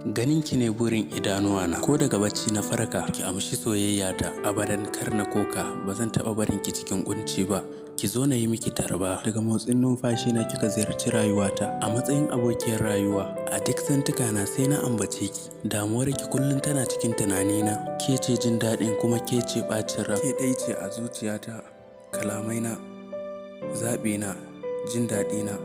Ganinki ne burin idanuwana, ko daga bacci na farka, ki amshi soyayyata, abadan kar na koka, ba zan taɓa barin ki cikin ƙunci ba. Ki zo na yi miki tarba. Daga motsin numfashi na kika ziyarci rayuwata a matsayin abokiyar rayuwa. A duk zantuka na sai na ambace ki. Damuwar ki kullum tana cikin tunanina. Ke ce jin daɗin kuma ke ce ɓacin ran. Ke ɗai ce a zuciyata, kalamaina, zaɓina, jin daɗina.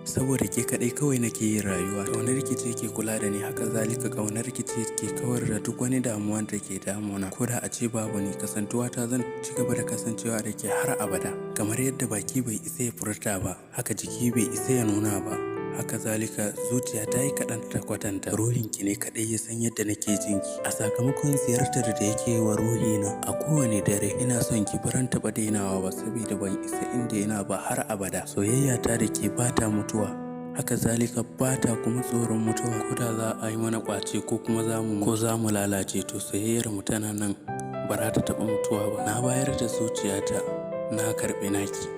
Saboda ke kaɗai kawai nake yin rayuwa. Ƙaunar ki ce ke kula da ni, haka zalika ƙaunar ki ce ke kawar da duk wani damuwa da ke damuna. Ko da a ce babu ni, kasantuwa ta zan ci gaba da kasancewa da ke har abada. Kamar yadda baki bai isa ya furta ba, haka jiki bai isa ya nuna ba. Haka zalika zuciya ta yi kaɗan ta kwatanta. Ruhinki ne kaɗai ya san yadda nake jin ki. A sakamakon ziyartar da yake yi wa ruhina a kowane dare, ina son ki, baran taɓa dainawa ba saboda ban isa in daina ba har abada. Soyayya ta da ke ba ta mutuwa. Haka zalika ba ta kuma tsoron mutuwa. Ko da za a yi mana ƙwace ko kuma za mu ko za mu lalace, to soyayyar mu tana nan, ba za ta taɓa mutuwa ba. Na bayar da zuciyata, na karɓi naki,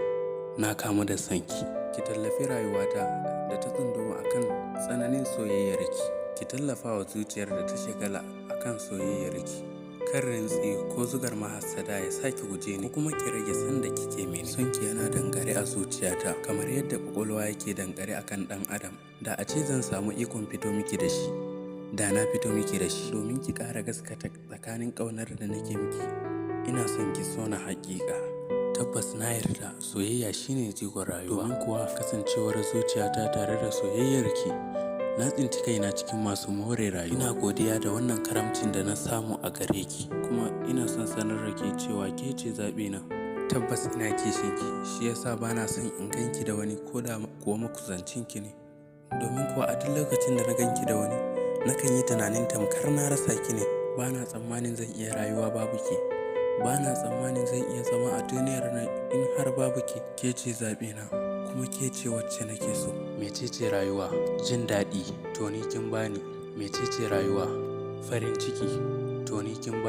na kamu da sonki. Ki tallafi rayuwata da ta tsunduma akan tsananin soyayyarki. Ki tallafa wa zuciyar da ta shagala akan soyayyarki. Kar rintsi ko zugar mahassada ya sake guje ni, ko kuma ki rage san da kike mini. Sonki yana dangare a zuciyata kamar yadda ƙwaƙwalwa yake dangare akan ɗan adam. Da a ce zan samu ikon fito miki da shi, da na fito miki da shi domin ki ƙara gaskata tsakanin ƙaunar da nake miki. Ina son ki so na haƙiƙa. Tabbas na yarda soyayya shine jigon rayuwa. Domin kuwa kasancewar zuciyata tare da soyayyarki, na tsinci kaina cikin masu more rayuwa. Ina godiya da wannan karamcin da na samu a gare ki, kuma ina son sanar da ke cewa ke ce zaɓina. Tabbas ina kishin ki, shi yasa bana son in ganki da wani ko da kuwa makusancinki ne. Domin kuwa a duk lokacin da na ganki da wani, nakan yi tunanin tamkar na rasa ki ne. Bana tsammanin zan iya rayuwa babu ke. Bana tsammanin zan iya zama a duniyar nan in har babu ke. Ke ce zaɓina kuma ke ce wacce nake so. Mece ce rayuwa? Jin daɗi, to ni kin bani. Mece ce rayuwa? Farin ciki, to ni kin bani.